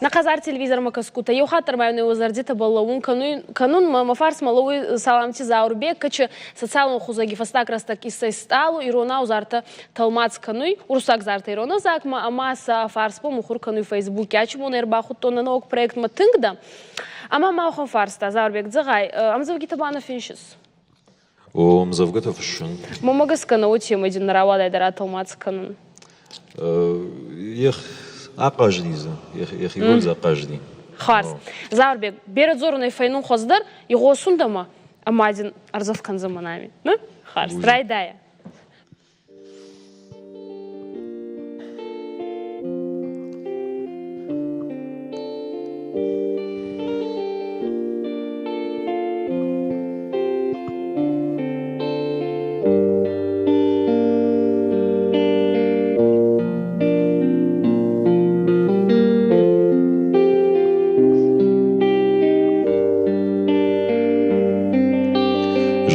Нӕ хъазар телевизормӕ кӕсгутӕ, еу хатт дӕр ма уӕ зӕрдитӕбӕл лӕуун кӕнун, мӕ фарсмӕ лӕууй Саламти Заурбег, кӕчи социалон хузӕги фӕстаг рӕстӕг иссӕй стъалу, иронау зартӕ тӕлмац кӕнуй, уруссаг зартӕ ирон ӕвзагмӕ ӕма сӕ фарсбӕл мухур кӕнуй Фейсбуки. Ачи бон ӕрбахудтон нӕ нӕуӕг проектмӕ тынг дӕ. Ӕма ма уӕхӕн фарста, Заурбег, зӕгъай, ӕмдзӕвгитӕ ба нӕ финсис? О, ӕмдзӕвгӕтӕ фыссын. Мӕнмӕ гӕсгӕ нӕ темӕ дин рауадӕй дӕр атӕлмац кӕнун. Ех, ахъазни дзы, йӕхиуыл дзы ахъазни. Хуарз. Заурбег, берӕ дзорунӕй фӕйнун хуӕздӕр, игъосун дӕмӕ, ӕма дин ӕрдзӕф кӕндзӕн ами. Хуарз. Райдайӕ.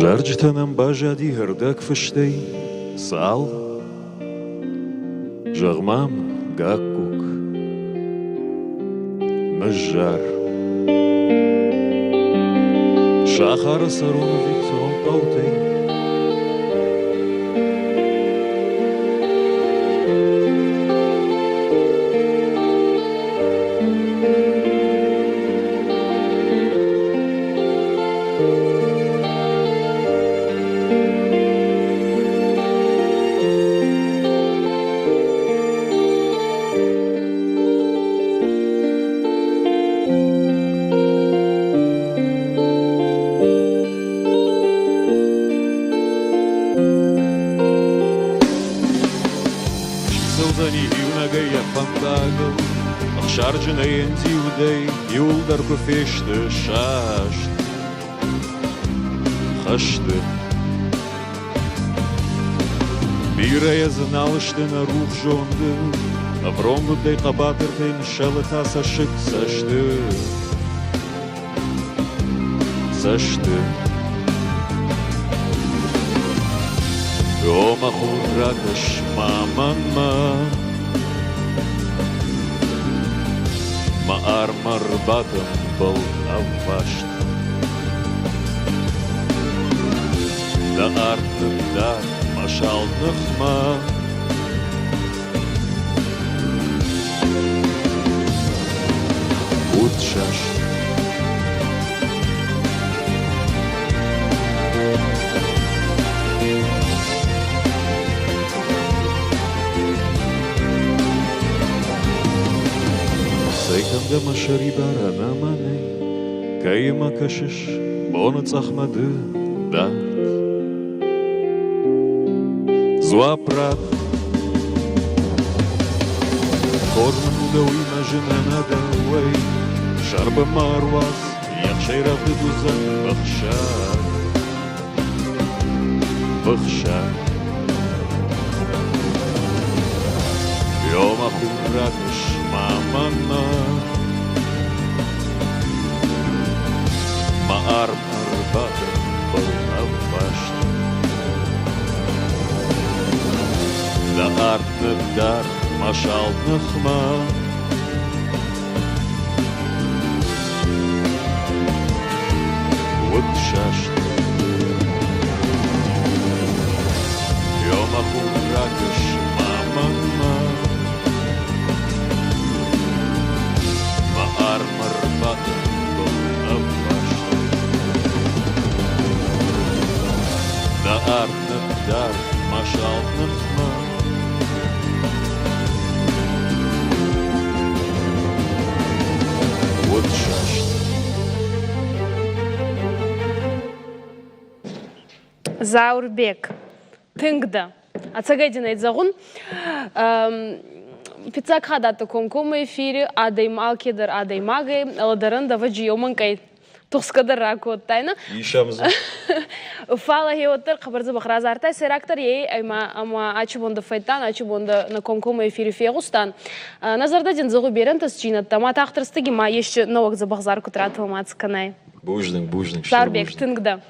Зарджытӕ нӕм баззади ӕрдӕгфыстӕй. Цал? Зӕгъ-ма мын, Гаккук, ныззар. Сахары цӕрон ӕви хъӕутӕй? Цӕудзӕни иунӕгӕй йӕ фӕндагыл, ӕхсарджынӕй ӕндиудӕй иуылдӕр куы фесты саст хӕсты. Бирӕйӕ дзы нал сты нӕ рухс зонды, ӕвронг удӕй хъӕбатыртӕй ныссӕлы та цӕссыг цӕсты. Цӕсты. О, мӕ хур, ракӕс ма мӕнмӕ, Мӕ арм ӕрбатымбыл ӕваст. Дӕ арт ныддар мӕ салд ныхмӕ. Удсаст. Цӕй кӕнгӕ мӕ сӕрибар ӕнӕ мӕнӕй, Кӕимӕ кӕсыс боны цъӕхмӕ ды дард? Дзуапп ратт. Хорз мын у дӕуимӕ зын ӕнӕ дӕуӕй, Сӕрбын ма ӕруадз, ехсӕй рӕвдыд уыдзӕн быхсаг. Быхсаг. Ёмӕ хур ракӕс ма мӕнмӕ, Мӕ арм ӕрбатымбыл ӕвваст. Дӕ арт ныддар мӕ салд ныхмӕ. Уыд саст. Ёмӕ хур ракӕс ма мӕнмӕ. Мӕ арм ӕрбатымбыл ӕвваст. Дӕ арт ныддар мӕ салд ныхмӕ. Уыд саст. Заурбек, тынг дӕ. Ӕцӕгӕй дин ӕй зӕгъун, фиццаг хатт комкоммӕ эфири адӕм алкедӕр адӕймагӕй лӕдӕрӕн давӕджи еумӕнкъӕй тухсгӕ дӕр ракодтайна. Исӕм дзы. Фал уӕддӕр хъӕбӕр дзӕбӕх разартай. Сӕйрагдӕр ей ӕма ӕма ачи бон дӕ фӕдтан, ачи бон дӕ нӕ комкоммӕ эфири фегъустан. Нӕ зӕрдӕ дин зӕгъуй берӕ ӕнтӕстдзийнӕдтӕ, ма тагъд рӕстӕги ма есчи нӕуӕг дзӕбӕх зар куд ратӕлмац кӕнай. Бузныг, бузныг. Зарбег, тынг дӕ.